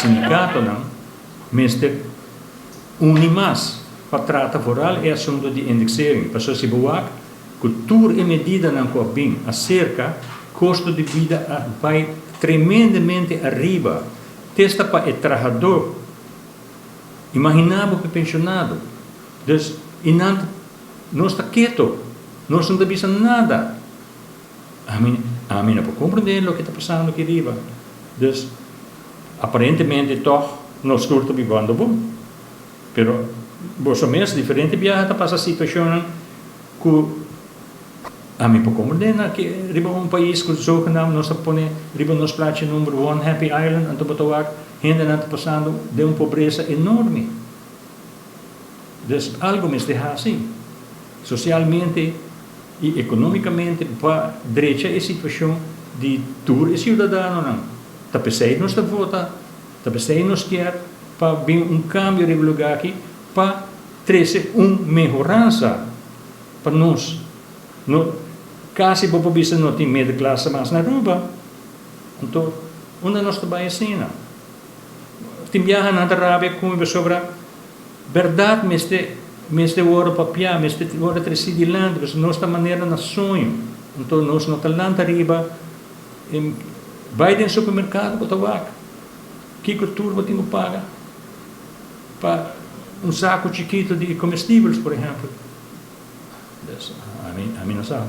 Sindikatonan mester uni mas pa trata vooral e asunto di indexering, pasobra si bo wak ku tur e medidanan ku a bin aserka, kosto di bida a bai tremendamente ariba, testa pa e trahadó, imaginá bo pa e penshonado. Dus i nan nos ta keto, nos no ta bisa nada. Ami ami no por komprendé loke ta pasando aki riba. Dus aparentemente tòg nos tur ta bibando bon. Pero boso mes diferente biaha ta pasa situashonnan ku ami por komprendé na ki riba un pais ku zogenaamd nos ta pone riba nos plachi number one happy island anto bo ta wak hendenan ta pasando den un pobresa enorme. Dus algu mester hasi sosialmente i ekonómikamente pa drecha e situashon di tur e siudadanonan. Ta p'esei nos ta vota, ta p'esei nos kier pa bin un kambio riba lugá aki pa trese un mehoransa pa nos. No, kasi bo por bisa no tin middenklasse mas na Aruba. Anto, unda nos ta bai asina? Tin biaha nan ta rabia ku mi pasobra bèrdat mester mester wòrdu papiá, mester wòrdu tresí dilanti pasobra nos ta manera na soño. Anto nos no ta lanta riba i bai den supermerkado bo ta wak kiko tur bo tin ku paga pa un saku chikitu di komestibels por ehèmpel. Ami no sa.